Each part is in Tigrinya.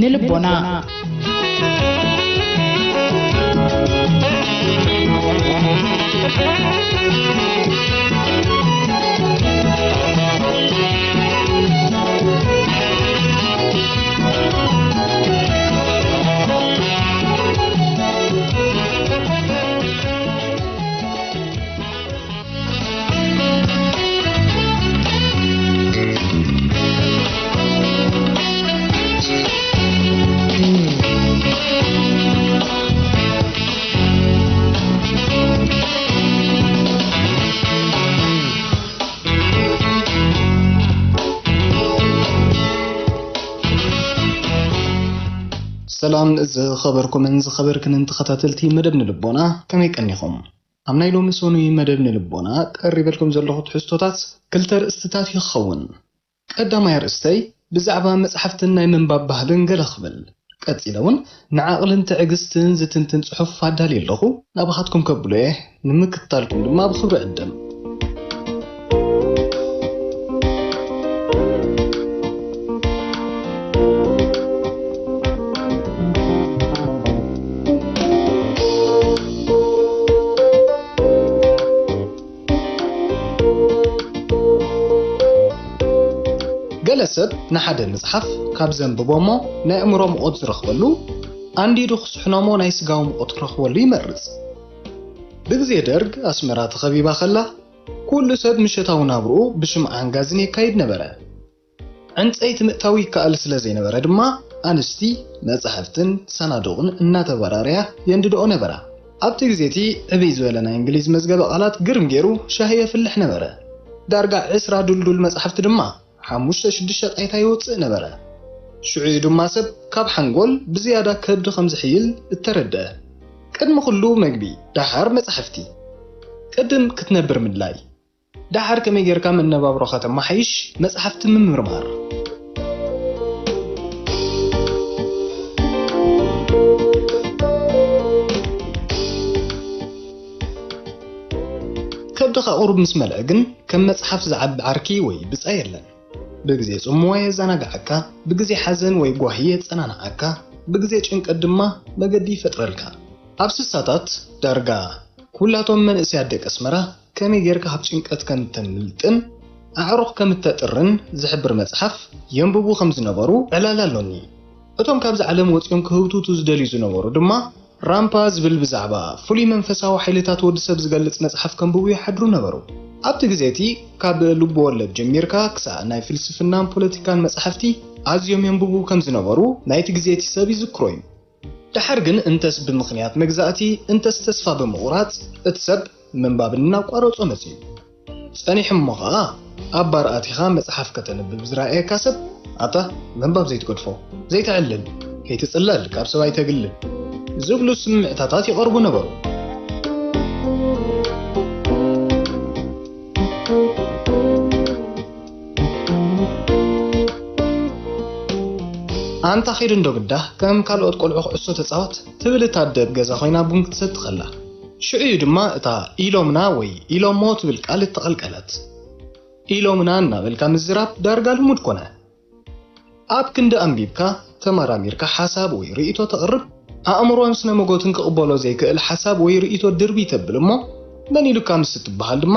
ንልቦና። ሰላም ዝኸበርኩምን ዝኸበርክንን ተኸታተልቲ መደብ ንልቦና፣ ከመይ ቀኒኹም? ኣብ ናይ ሎሚ ሰኑይ መደብ ንልቦና ቀሪበልኩም ዘለኹ ትሕዝቶታት ክልተ ርእስትታት ይኸውን። ቀዳማይ ኣርእስተይ ብዛዕባ መጽሓፍትን ናይ ምንባብ ባህልን ገለ ክብል። ቀጺለ እውን ንዓቕልን ትዕግስትን ዝትንትን ጽሑፍ ኣዳልየ ኣለኹ። ናባኻትኩም ከብሎ እየ። ንምክትታልኩም ድማ ብኽብሪ ዕድም። ገለ ሰብ ንሓደ መጽሓፍ ካብ ዘንብቦ እሞ ናይ ኣእምሮ ምቖት ዝረኽበሉ፣ ኣንዲዱ ክስሕኖ እሞ ናይ ስጋዊ ምቖት ክረኽበሉ ይመርጽ። ብግዜ ደርግ ኣስመራ ተኸቢባ ከላ፣ ኩሉ ሰብ ምሸታዊ ናብርኡ ብሽምዓን ጋዝን የካይድ ነበረ። ዕንጸይቲ ምእታው ይከኣል ስለ ዘይነበረ ድማ፣ ኣንስቲ መጻሕፍትን ሰናዱቕን እናተበራረያ የንድድኦ ነበራ። ኣብቲ ግዜ እቲ ዕብይ ዝበለ ናይ እንግሊዝ መዝገበ ቃላት ግርም ገይሩ ሻሂ የፍልሕ ነበረ። ዳርጋ ዕስራ ድልዱል መጻሕፍቲ ድማ ሓሙሽተ ሽዱሽተ ጣይታ የውጽእ ነበረ። ሽዑ እዩ ድማ ሰብ ካብ ሓንጎል ብዝያዳ ከብዲ ከም ዝሕይል እተረድአ። ቅድሚ ኩሉ መግቢ፣ ደሓር መጻሕፍቲ። ቅድም ክትነብር ምድላይ። ደሓር ከመይ ጌርካ መነባብሮ ከተማሓይሽ መጽሓፍቲ ምምርማር። ከብድኻ ቁሩብ ምስ መልአ ግን ከም መጽሓፍ ዝዓቢ ዓርኪ ወይ ብጻይ የለን። ብግዜ ጽምዋ የዘናግዓካ፣ ብግዜ ሓዘን ወይ ጓሂ የጸናንዓካ፣ ብግዜ ጭንቀት ድማ መገዲ ይፈጥረልካ። ኣብ ስሳታት ዳርጋ ኩላቶም መንእሰያት ደቂ ኣስመራ ከመይ ጌርካ ካብ ጭንቀት ከም ተምልጥን ኣዕሩኽ ከም እተጥርን ዝሕብር መጽሓፍ የንብቡ ከም ዝነበሩ ዕላል ኣሎኒ። እቶም ካብዚ ዓለም ወጺኦም ክህውትቱ ዝደልዩ ዝነበሩ ድማ ራምፓ ዝብል ብዛዕባ ፍሉይ መንፈሳዊ ሓይልታት ወዲ ሰብ ዝገልጽ መጽሓፍ ከንብቡ ይሓድሩ ነበሩ። ኣብቲ ግዜ እቲ ካብ ልብ ወለድ ጀሚርካ ክሳዕ ናይ ፍልስፍናን ፖለቲካን መጻሕፍቲ ኣዝዮም የንብቡ ከም ዝነበሩ ናይቲ ግዜ እቲ ሰብ ይዝክሮ እዩ። ደሓር ግን እንተስ ብምኽንያት መግዛእቲ እንተስ ተስፋ ብምቑራጽ እቲ ሰብ ምንባብ እናቋረጾ መጺኡ። ጸኒሑ እሞ ኸኣ ኣብ ባር ኣቲኻ መጽሓፍ ከተንብብ ዝረኣየካ ሰብ፣ ኣታ ምንባብ ዘይትገድፎ፣ ዘይተዕልል፣ ከይትጽለል፣ ካብ ሰብ ኣይተግልል ዝብሉ ስምዕታታት ይቐርቡ ነበሩ። ኣንታ ኺድ እንዶ ግዳ ከም ካልኦት ቆልዑ ኩዕሶ ተጻወት ትብል እታ ኣደ ኣብ ገዛ ኮይና ቡን ክትሰቲ ከላ። ሽዑ እዩ ድማ እታ ኢሎምና ወይ ኢሎሞ ትብል ቃል እተቐልቀለት። ኢሎምና እናበልካ ምዝራብ ዳርጋ ልሙድ ኮነ። ኣብ ክንዲ ኣንቢብካ፣ ተመራሚርካ ሓሳብ ወይ ርእይቶ ተቕርብ፣ ኣእምሮን ስነ መጎትን ክቕበሎ ዘይክእል ሓሳብ ወይ ርእይቶ ድርቢ ተብል እሞ፣ መን ኢሉካ ምስ እትበሃል ድማ፣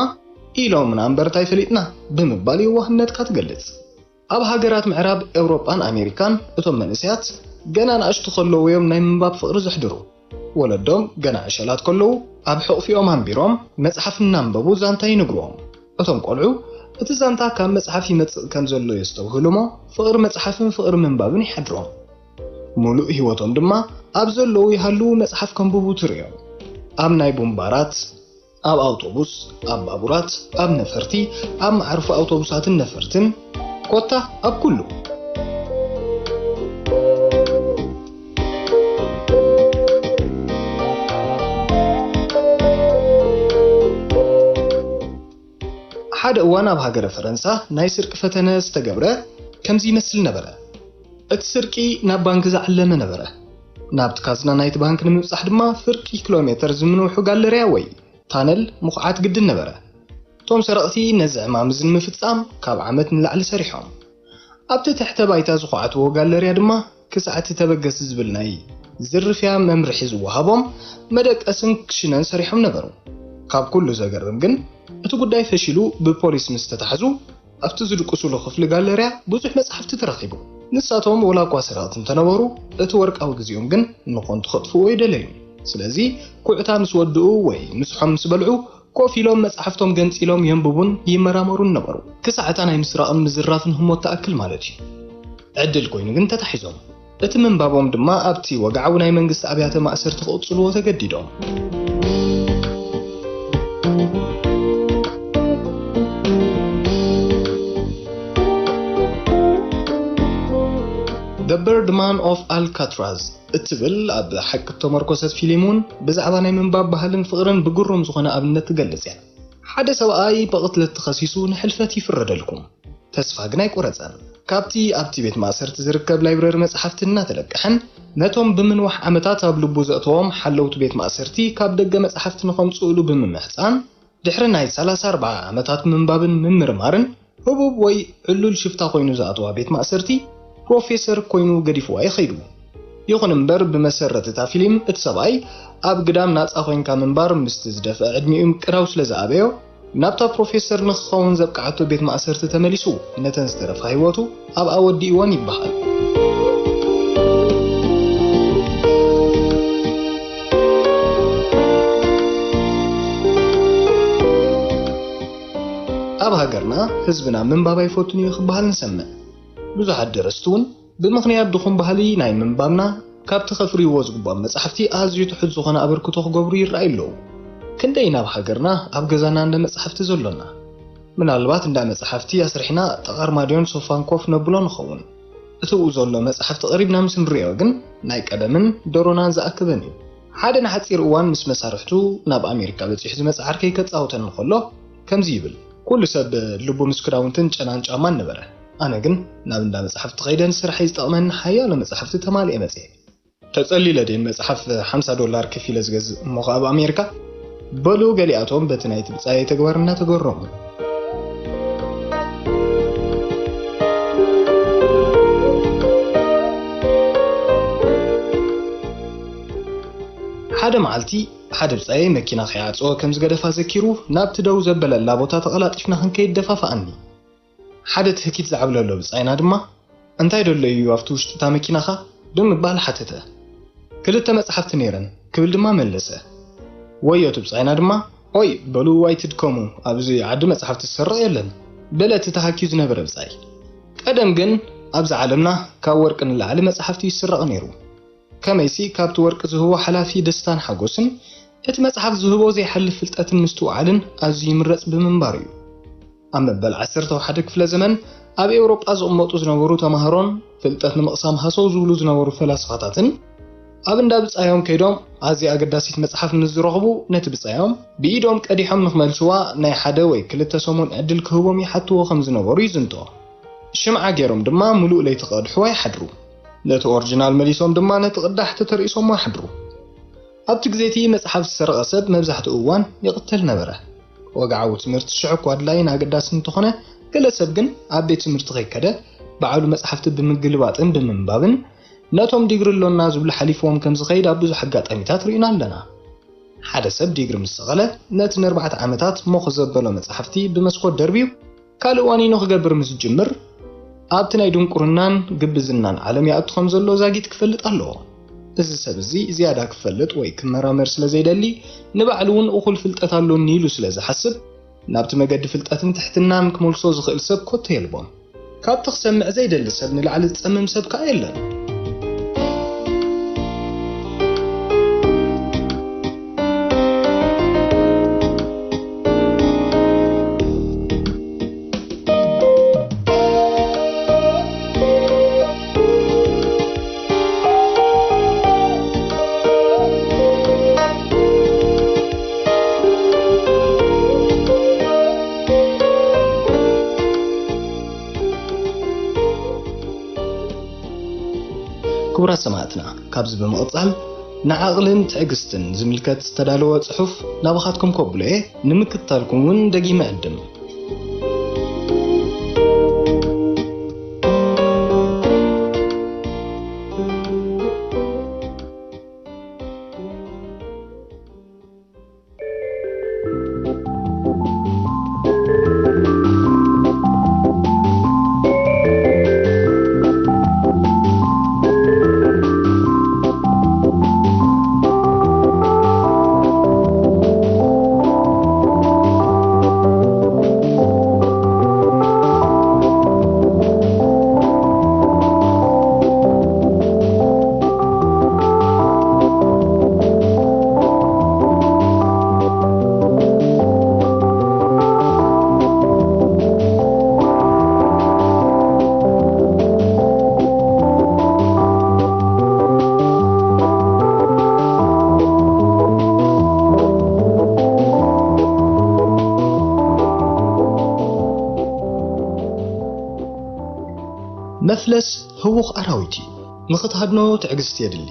ኢሎምና እምበር እንታይ ፈሊጥና ብምባል የዋህነትካ ትገልጽ። ኣብ ሃገራት ምዕራብ ኤውሮጳን ኣሜሪካን እቶም መንእሰያት ገና ንኣሽቱ ከለዉ እዮም ናይ ምንባብ ፍቕሪ ዘሕድሩ። ወለዶም ገና ዕሸላት ከለዉ ኣብ ሕቑፊኦም ኣንቢሮም መጽሓፍ እናንበቡ ዛንታ ይነግርዎም። እቶም ቆልዑ እቲ ዛንታ ካብ መጽሓፍ ይመጽእ ከም ዘሎ የስተውህሉ እሞ ፍቕሪ መጽሓፍን ፍቕሪ ምንባብን ይሓድሮም። ሙሉእ ህይወቶም ድማ ኣብ ዘለዉ ይሃልዉ መጽሓፍ ከንብቡ ትርእዮም። ኣብ ናይ ቡን ባራት፣ ኣብ ኣውቶቡስ፣ ኣብ ባቡራት፣ ኣብ ነፈርቲ፣ ኣብ መዓርፎ ኣውቶቡሳትን ነፈርትን፣ ኮታ ኣብ ኩሉ። ሓደ እዋን ኣብ ሃገረ ፈረንሳ ናይ ስርቂ ፈተነ ዝተገብረ ከምዚ ይመስል ነበረ። እቲ ስርቂ ናብ ባንክ ዝዓለመ ነበረ። ናብቲ ካዝና ናይቲ ባንክ ንምብጻሕ ድማ ፍርቂ ኪሎ ሜተር ዝምንውሑ ጋለርያ ወይ ታነል ምኹዓት ግድን ነበረ። እቶም ሰረቕቲ ነዚ ዕማም እዚ ንምፍጻም ካብ ዓመት ንላዕሊ ሰሪሖም። ኣብቲ ትሕተ ባይታ ዝኹዓትዎ ጋለርያ ድማ ክሳዕ እቲ ተበገስ ዝብል ናይ ዝርፍያ መምርሒ ዝወሃቦም መደቀስን ክሽነን ሰሪሖም ነበሩ። ካብ ኩሉ ዘገርም ግን፣ እቲ ጉዳይ ፈሺሉ ብፖሊስ ምስ ተታሕዙ፣ ኣብቲ ዝድቅሱሉ ክፍሊ ጋለርያ ብዙሕ መጻሕፍቲ ተረኺቡ። ንሳቶም ወላ እኳ ሰረቕቲ እንተነበሩ፣ እቲ ወርቃዊ ግዜኦም ግን ንኾንቱ ከጥፍእዎ ኣይደለዩን። ስለዚ፣ ኩዕታ ምስ ወድኡ ወይ ምሳሖም ምስ በልዑ፣ ኮፍ ኢሎም መጻሕፍቶም ገንጺሎም የንብቡን ይመራመሩን ነበሩ። ክሳዕ እታ ናይ ምስራቕን ምዝራፍን ህሞት ትኣክል ማለት እዩ። ዕድል ኮይኑ ግን ተታሒዞም። እቲ ምንባቦም ድማ ኣብቲ ወግዓዊ ናይ መንግስቲ ኣብያተ ማእሰርቲ ክቕጽልዎ ተገዲዶም። The Birdman of Alcatraz እትብል ኣብ ሓቂ እተመርኮሰት ፊልም እውን ብዛዕባ ናይ ምንባብ ባህልን ፍቕርን ብግሩም ዝኾነ ኣብነት ትገልጽ እያ። ሓደ ሰብኣይ ብቕትለት ተኸሲሱ ንሕልፈት ይፍረደልኩም። ተስፋ ግን ኣይቆረጸን። ካብቲ ኣብቲ ቤት ማእሰርቲ ዝርከብ ላይብረሪ መጻሕፍቲ እናተለቀሐን ነቶም ብምንዋሕ ዓመታት ኣብ ልቡ ዘእተዎም ሓለውቲ ቤት ማእሰርቲ ካብ ደገ መጻሕፍቲ ንኸምጽኡሉ ብምምሕጻን፣ ድሕሪ ናይ ሰላሳ ኣርባዓ ዓመታት ምንባብን ምምርማርን፣ ህቡብ ወይ ዕሉል ሽፍታ ኮይኑ ዝኣተዋ ቤት ማእሰርቲ ፕሮፌሰር ኮይኑ ገዲፍዋ እዩ ኸይዱ። ይኹን እምበር፣ ብመሰረት እታ ፊልም፣ እቲ ሰብኣይ ኣብ ግዳም ናጻ ኮይንካ ምንባር ምስቲ ዝደፍአ ዕድሚኡ ምቅዳው ስለ ዝኣበዮ፣ ናብታ ፕሮፌሰር ንኽኸውን ዘብቅዓቶ ቤት ማእሰርቲ ተመሊሱ፣ ነተን ዝተረፋ ህይወቱ ኣብኣ ወዲእወን ይበሃል። ኣብ ሃገርና ህዝብና ምንባብ ኣይፈቱን እዩ ክበሃል ንሰምዕ። ብዙሓት ደረስቲ እውን ብምኽንያት ድኹም ባህሊ ናይ ምንባብና፣ ካብቲ ከፍርይዎ ዝግብኦም መጻሕፍቲ ኣዝዩ ትሑት ዝኾነ ኣበርክቶ ክገብሩ ይረኣዩ ኣለዉ። ክንደይ ኢና ኣብ ሃገርና ኣብ ገዛና እንዳ መጻሕፍቲ ዘሎና? ምናልባት እንዳ መጻሕፍቲ ኣስሪሕና ጥቓ ኣርማድዮን ሶፋን ኮፍ ነብሎ ንኸውን። እቲ ብኡ ዘሎ መጻሕፍቲ ቀሪብና ምስ ንርእዮ ግን፣ ናይ ቀደምን ደሮናን ዝኣከበን እዩ። ሓደ ንሓጺር እዋን ምስ መሳርሕቱ ናብ ኣሜሪካ በጺሑ ዝመጽእ ዓርከይ ከጻውተኒ ከሎ፣ ከምዚ ይብል። ኩሉ ሰብ ልቡ ምስ ክዳውንትን ጨናን ጫማን ነበረ። ኣነ ግን ናብ እንዳ መጻሕፍቲ ከይደ ንስርሐይ ዝጠቕመኒ ሓያሎ መጻሕፍቲ ተማሊኤ መጽየ። ተጸሊለ ድየ ንመጽሓፍ ሓምሳ ዶላር ከፊለ ዝገዝእ እሞ ኸኣ ኣብ ኣሜሪካ? በሉ ገሊኣቶም በቲ ናይቲ ብጻየይ ተግባር እናተገረሙ። ሓደ መዓልቲ ሓደ ብጻየይ መኪና ከይዓጸወ ከም ዝገደፋ ዘኪሩ ናብቲ ደው ዘበለላ ቦታ ተቐላጢፍና ክንከይድ ደፋፍኣኒ። ሓደ ትህኪት ዝዓብለሎ ብጻይና ድማ፣ "እንታይ ደሎ እዩ ኣብቲ ውሽጢ እታ መኪናኻ?" ብምባል ሓተተ። "ክልተ መጻሕፍቲ ነይረን" ክብል ድማ መለሰ። ወዮ እቲ ብጻይና ድማ፣ "ኦይ በሉ ኣይትድከሙ፣ ኣብዚ ዓዲ መጻሕፍቲ ዝሰርቕ የለን" በለ እቲ ተሃክዩ ዝነበረ ብጻይ። ቀደም ግን ኣብዚ ዓለምና ካብ ወርቂ ንላዕሊ መጻሕፍቲ ይስረቕ ነይሩ። ከመይሲ፣ ካብቲ ወርቂ ዝህቦ ሓላፊ ደስታን ሓጎስን፣ እቲ መጽሓፍ ዝህቦ ዘይሓልፍ ፍልጠትን ምስትውዓልን ኣዝዩ ይምረጽ ብምንባሩ እዩ። ኣብ መበል ዓሰርተ ሓደ ክፍለ ዘመን ኣብ ኤውሮጳ ዝቕመጡ ዝነበሩ ተማሃሮን ፍልጠት ንምቕሳም ሃሰው ዝብሉ ዝነበሩ ፈላስፋታትን ኣብ እንዳ ብጻዮም ከይዶም ኣዝያ ኣገዳሲት መጽሓፍ ምስ ዝረኽቡ ነቲ ብጻዮም ብኢዶም ቀዲሖም ንኽመልስዋ ናይ ሓደ ወይ ክልተ ሰሙን ዕድል ክህቦም ይሓትዎ ከም ዝነበሩ ይዝንቶ። ሽምዓ ገይሮም ድማ ምሉእ ለይቲ ክቐድሕዋ ይሓድሩ። ነቲ ኦሪጂናል መሊሶም ድማ ነቲ ቅዳሕ ተተርኢሶሞ ይሓድሩ። ኣብቲ ግዜ እቲ መጽሓፍ ዝሰረቐ ሰብ መብዛሕትኡ እዋን ይቕተል ነበረ። ወግዓዊ ትምህርቲ ሽሕ እኳ ኣድላይን ኣገዳስን እንተኾነ፣ ገለ ሰብ ግን ኣብ ቤት ትምህርቲ ከይከደ ባዕሉ መጽሓፍቲ ብምግልባጥን ብምንባብን ነቶም ዲግሪ ኣሎና ዝብሉ ሓሊፍዎም ከም ዝኸይድ ኣብ ብዙሕ ኣጋጣሚታት ርኢና ኣለና። ሓደ ሰብ ዲግሪ ምስ ሰቐለ፣ ነቲ ንኣርባዕተ ዓመታት ሞኽ ዘበሎ መጻሕፍቲ ብመስኮት ደርብዩ ካልእ ዋኒኖ ክገብር ምስ ዝጅምር፣ ኣብቲ ናይ ድንቁርናን ግብዝናን ዓለም ይኣቱ ከም ዘሎ ዛጊት ክፈልጥ ኣለዎ። እዚ ሰብ እዚ ዝያዳ ክፈልጥ ወይ ክመራመር ስለ ዘይደሊ፣ ንባዕሉ እውን እኹል ፍልጠት ኣሎኒ ኢሉ ስለ ዝሓስብ፣ ናብቲ መገዲ ፍልጠትን ትሕትናን ክመልሶ ዝኽእል ሰብ ኮቶ የልቦን። ካብቲ ክሰምዕ ዘይደሊ ሰብ ንላዕሊ ዝጸምም ሰብ ከኣ የለን። ክቡራት ሰማዕትና፣ ካብዚ ብምቕጻል ንዓቕልን ትዕግስትን ዝምልከት ዝተዳለወ ጽሑፍ ናባኻትኩም ከብሎ እየ። ንምክትታልኩም እውን ደጊመ ዕድም። መፍለስ ህዉኽ ኣራዊት እዩ። ንኽትሃድኖ ትዕግስቲ የድሊ።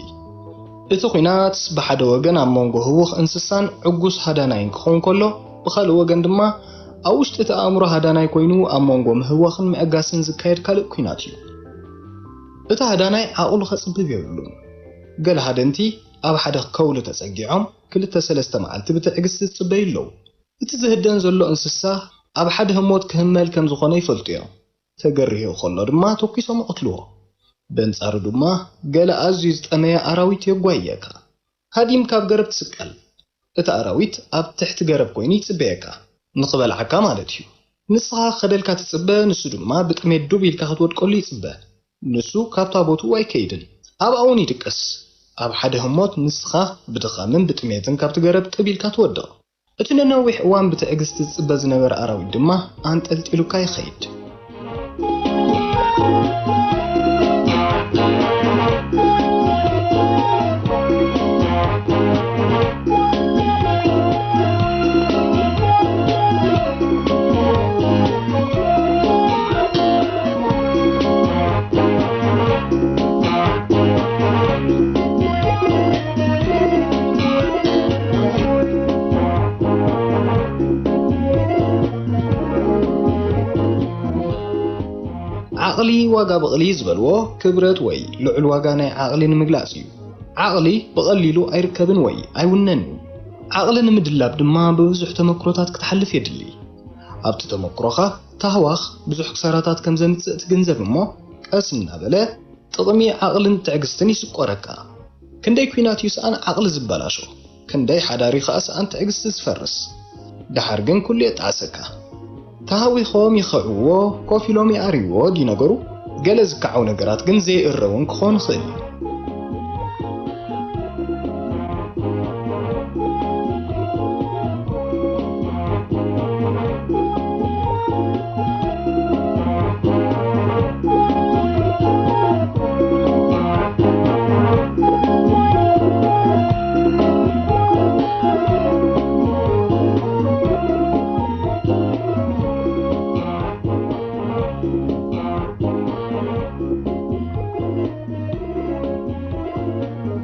እቲ ኲናት ብሓደ ወገን ኣብ መንጎ ህዉኽ እንስሳን ዕጉስ ሃዳናይን ክኸውን ከሎ፣ ብኻልእ ወገን ድማ ኣብ ውሽጢ እቲ ኣእምሮ ሃዳናይ ኮይኑ ኣብ መንጎ ምህዋኽን ምዕጋስን ዝካየድ ካልእ ኲናት እዩ። እቲ ሃዳናይ ዓቕሉ ከጽብብ የብሉን። ገለ ሃደንቲ ኣብ ሓደ ከውሊ ተጸጊዖም ክልተ ሰለስተ መዓልቲ ብትዕግስቲ ዝጽበዩ ኣለዉ። እቲ ዝህደን ዘሎ እንስሳ ኣብ ሓደ ህሞት ክህመል ከም ዝኾነ ይፈልጡ እዮም። ተገሪሁ ከሎ ድማ ተኲሶም ይቐትልዎ። በንጻሩ ድማ ገለ ኣዝዩ ዝጠመየ ኣራዊት የጓይየካ። ሃዲም ካብ ገረብ ትስቀል። እቲ ኣራዊት ኣብ ትሕቲ ገረብ ኮይኑ ይጽበየካ። ንኽበልዓካ ማለት እዩ። ንስኻ ክኸደልካ ትጽበ፣ ንሱ ድማ ብጥሜት ዱብ ኢልካ ክትወድቀሉ ይጽበ። ንሱ ካብታ ቦትኡ ኣይከይድን። ኣብኣ እውን ይድቅስ። ኣብ ሓደ ህሞት ንስኻ ብድኻምን ብጥሜትን ካብቲ ገረብ ጥብ ኢልካ ትወድቕ። እቲ ንነዊሕ እዋን ብትዕግስቲ ዝጽበ ዝነበረ ኣራዊት ድማ ኣንጠልጢሉካ ይኸይድ። ዓቕሊ ዋጋ ብቕሊ ዝበልዎ ክብረት ወይ ልዑል ዋጋ ናይ ዓቕሊ ንምግላጽ እዩ። ዓቕሊ ብቐሊሉ ኣይርከብን ወይ ኣይውነንን እዩ። ዓቕሊ ንምድላብ ድማ ብብዙሕ ተመክሮታት ክትሓልፍ የድሊ። ኣብቲ ተመክሮኻ ታህዋኽ ብዙሕ ክሳራታት ከም ዘምጽእ ትግንዘብ እሞ፣ ቀስ እናበለ ጥቕሚ ዓቕልን ትዕግስትን ይስቆረካ። ክንደይ ኲናት እዩ ሰኣን ዓቕሊ ዝበላሾ፣ ክንደይ ሓዳር እዩ ኸኣ ሰኣን ትዕግስቲ ዝፈርስ። ደሓር ግን ኩሉ የጣዕሰካ። ተሃዊኾም ይኸዕውዎ፣ ኮፍ ኢሎም ይኣርይዎ ድዩ ነገሩ? ገለ ዝከዓው ነገራት ግን ዘይእረ እውን ክኾን ይኽእል እዩ።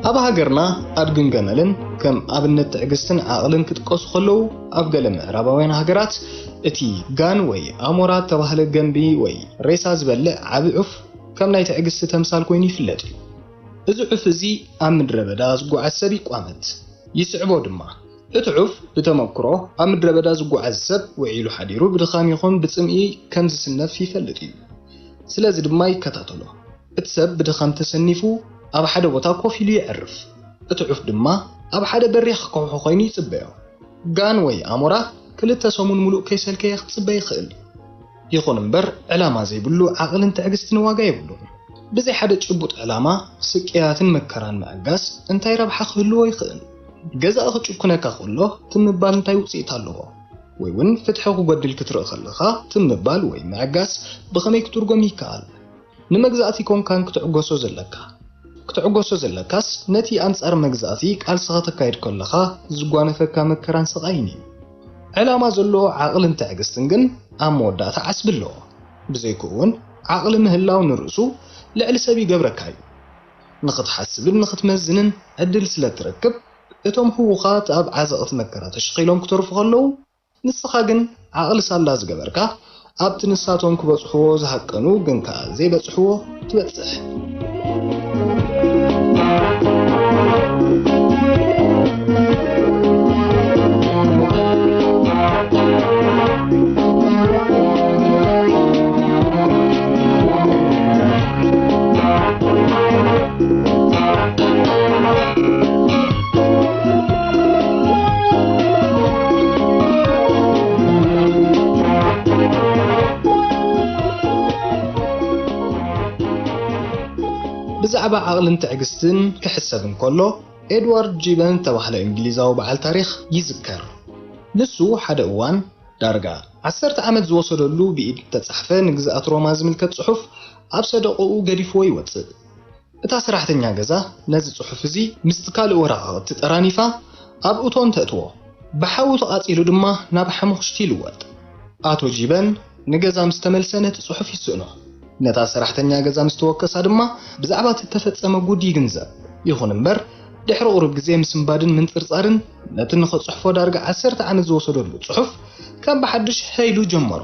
ኣብ ሃገርና ኣድግን ገመልን ከም ኣብነት ትዕግስትን ዓቕልን ክጥቀሱ ከለዉ፣ ኣብ ገለ ምዕራባውያን ሃገራት እቲ ጋን ወይ ኣሞራ እተባህለ ገንቢ ወይ ሬሳ ዝበልዕ ዓቢ ዑፍ ከም ናይ ትዕግስቲ ተምሳል ኮይኑ ይፍለጥ እዩ። እዚ ዑፍ እዚ ኣብ ምድረ በዳ ዝጓዓዝ ሰብ ይቋመት፣ ይስዕቦ ድማ። እቲ ዑፍ ብተመክሮ ኣብ ምድረ በዳ ዝጓዓዝ ሰብ ውዒሉ ሓዲሩ ብድኻም ይኹን ብጽምኢ ከም ዝስነፍ ይፈልጥ እዩ። ስለዚ ድማ ይከታተሎ። እቲ ሰብ ብድኻም ተሰኒፉ ኣብ ሓደ ቦታ ኮፍ ኢሉ የዕርፍ። እቲ ዑፍ ድማ ኣብ ሓደ በሪኽ ከውሒ ኮይኑ ይጽበዮ። ጋን ወይ ኣሞራ ክልተ ሰሙን ሙሉእ ከይሰልከየ ክጽበ ይኽእል። ይኹን እምበር፣ ዕላማ ዘይብሉ ዓቕልን ትዕግስትን ዋጋ የብሉን። ብዘይ ሓደ ጭቡጥ ዕላማ፣ ስቅያትን መከራን ምዕጋስ እንታይ ረብሓ ክህልዎ ይኽእል? ገዛኢ ክጭኩነካ ከሎ፣ ትም ምባል እንታይ ውጽኢት ኣለዎ? ወይ እውን ፍትሒ ክጎድል ክትርኢ ከለኻ፣ ትም ምባል ወይ ምዕጋስ ብኸመይ ክትርጎም ይከኣል? ንመግዛእቲ ኮንካን ክትዕገሶ ዘለካ። ክትዕገሶ ዘለካስ ነቲ ኣንጻር መግዛእቲ ቃልሲ ከተካይድ ከለኻ ዝጓነፈካ መከራን ስቓይን እዩ። ዕላማ ዘለዎ ዓቕልን ትዕግስትን ግን ኣብ መወዳእታ ዓስቢ ኣለዎ። ብዘይክኡ እውን ዓቕሊ ምህላው ንርእሱ ልዕሊ ሰብ ይገብረካ እዩ። ንኽትሓስብን ንኽትመዝንን ዕድል ስለ እትረክብ፣ እቶም ህዉኻት ኣብ ዓዘቕቲ መከራ ተሸኺሎም ክተርፉ ከለዉ፣ ንስኻ ግን ዓቕሊ ሳላ ዝገበርካ፣ ኣብቲ ንሳቶም ክበጽሕዎ ዝሃቀኑ ግን ከኣ ዘይበጽሕዎ ትበጽሕ። ብዛዕባ ዓቕልን ትዕግስትን ክሕሰብ እንከሎ፣ ኤድዋርድ ጂበን ዝተባህለ እንግሊዛዊ በዓል ታሪኽ ይዝከር። ንሱ ሓደ እዋን፣ ዳርጋ ዓሰርተ ዓመት ዝወሰደሉ ብኢድ እተጻሕፈ ንግዝኣት ሮማ ዝምልከት ጽሑፍ ኣብ ሰደቓኡ ገዲፍዎ ይወጽእ። እታ ሰራሕተኛ ገዛ ነዚ ጽሑፍ እዚ ምስቲ ካልእ ወረቓቕቲ ጠራኒፋ ኣብ እቶን ተእትዎ፣ ብሓዊ ተቓጺሉ ድማ ናብ ሓሙኽሽቲ ይልወጥ። ኣቶ ጂበን ንገዛ ምስ ተመልሰ ነቲ ጽሑፍ ይስእኖ። ነታ ሰራሕተኛ ገዛ ምስ ተወከሳ ድማ ብዛዕባ እቲ እተፈጸመ ጉድ ይግንዘብ። ይኹን እምበር፣ ድሕሪ ቁሩብ ግዜ ምስንባድን ምንጽርጻርን፣ ነቲ ንኸጽሕፎ ዳርጋ ዓሰርተ ዓመት ዝወሰደሉ ጽሑፍ ከም ብሓድሽ ሕያ ኢሉ ጀመሮ።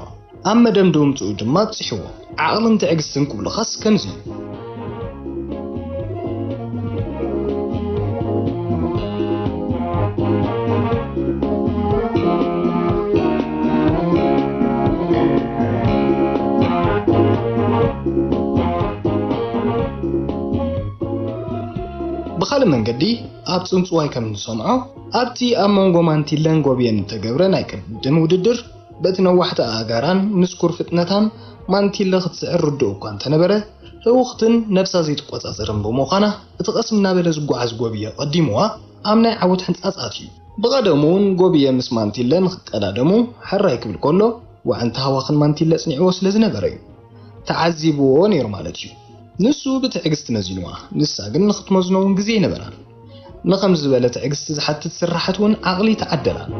ኣብ መደምደምትኡ ድማ ኣብጺሕዎ። ዓቕልን ትዕግስትን ክብሉኻስ ከምዚ እዩ። ብኻልእ መንገዲ፣ ኣብ ጽንጽዋይ ከም እንሰምዖ፣ ኣብቲ ኣብ መንጎ ማንቲለን ጎብየን እተገብረ ናይ ቅድድም ውድድር፣ በቲ ነዋሕቲ ኣእጋራን ንስኩር ፍጥነታን ማንቲለ ክትስዕር ርዱእ እኳ እንተነበረ፣ ህውኽትን ነብሳ ዘይትቆጻጸርን ብምዃና፣ እቲ ቀስ እናበለ ዝጓዓዝ ጎብየ ቀዲምዋ ኣብ ናይ ዓወት ሕንጻጻት እዩ። ብቐደሙ እውን ጎብየ ምስ ማንቲለ ንኽቀዳደሙ ሕራይ ክብል ከሎ፣ ዋዕንቲ ሃዋኽን ማንቲለ ኣጽኒዕዎ ስለ ዝነበረ እዩ። ተዓዚብዎ ነይሩ ማለት እዩ። ንሱ ብትዕግስቲ መዚንዋ፣ ንሳ ግን ንኽትመዝኖ እውን ግዜ ኣይነበራን። ንኸምዚ ዝበለ ትዕግስቲ ዝሓትት ስርሓት እውን ዓቕሊ ተዓደላን።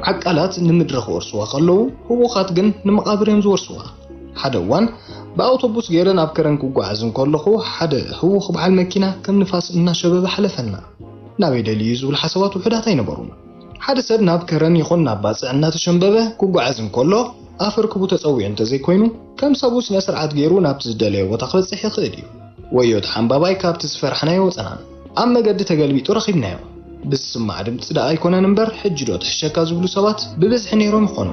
ዓቃላት ንምድሪ ክወርስዋ ከለዉ፣ ህዉኻት ግን ንመቓብር እዮም ዝወርስዋ። ሓደ እዋን ብኣውቶቡስ ገይረ ናብ ከረን ክጓዓዝ እንከለኹ፣ ሓደ ህዉኽ በዓል መኪና ከም ንፋስ እናሸበበ ሓለፈና። ናበይ ደልዩ እዩ ዝብሉ ሓሳባት ውሑዳት ኣይነበሩን። ሓደ ሰብ ናብ ከረን ይኹን ናብ ባጽዕ እናተሸምበበ ክጓዓዝ እንከሎ፣ ኣፍ ርክቡ ተጸዊዑ እንተዘይኮይኑ፣ ከም ሰብኡ ስነ ስርዓት ገይሩ ናብቲ ዝደለዮ ቦታ ክበጽሕ ይኽእል እዩ። ወዮ እቲ ሓምባባይ ካብቲ ዝፈራሕናዮ ኣይወጸናን። ኣብ መገዲ ተገልቢጡ ረኺብናዮ። ብዝስማዕ ድምጺ ደኣ ኣይኮነን እምበር፣ ሕጂ ዶ ትሕሸካ ዝብሉ ሰባት ብብዝሒ ነይሮም ይኾኑ።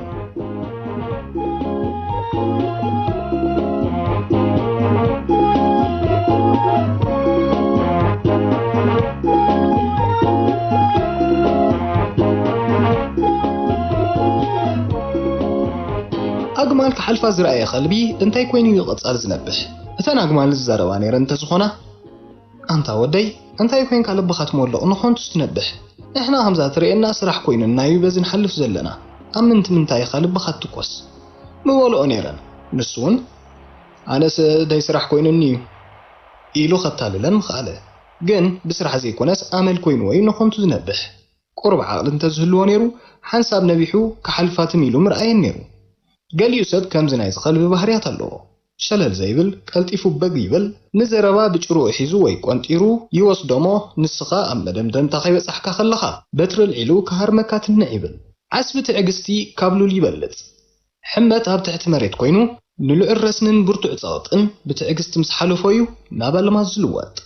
ኣግማል ክሓልፋ ዝረኣየ ከልቢ እንታይ ኮይኑ እዩ ቀጻሊ ዝነብሕ? እተን ኣግማል ዝዛረባ ነይረን እንተዝኾና፣ ኣንታ ወደይ፣ እንታይ ኮይንካ ልብኻ ትመልቕ፣ ንኾንቱስ ትነብሕ? ንሕና ከምዛ ትርእየና ስራሕ ኮይኑና እዩ በዚ ንሓልፍ ዘለና። ኣብ ምንቲ ምንታይ ኢኻ ልብኻ ትትኮስ? ምበልኦ ነይረን። ንሱ እውን፣ ኣነስ ደይ ስራሕ ኮይኑኒ እዩ ኢሉ ኸታልለን ምኽኣለ። ግን ብስራሕ ዘይኮነስ ኣመል ኮይንዎ እዩ ንኾንቱ ዝነብሕ። ቁሩብ ዓቕሊ እንተዝህልዎ ነይሩ፣ ሓንሳብ ነቢሑ ክሓልፋትም ኢሉ ምርኣየን ነይሩ። ገሊኡ ሰብ ከምዚ ናይዚ ከልቢ ባህርያት ኣለዎ። ሸለል ዘይብል፣ ቀልጢፉ በግ ይብል፣ ንዘረባ ብጭርኡ ሒዙ ወይ ቆንጢሩ ይወስዶሞ፣ ንስኻ ኣብ መደምደምታ ከይበጻሕካ ከለኻ፣ በትሪ ኣልዒሉ ክሃርመካ ትንዕ ይብል። ዓስቢ ትዕግስቲ ካብ ሉል ይበልጽ። ሕመት ኣብ ትሕቲ መሬት ኮይኑ፣ ንልዑል ረስንን ብርቱዕ ጸቕጥን ብትዕግስቲ ምስ ሓለፎ እዩ ናብ ኣልማዝ ዝልወጥ።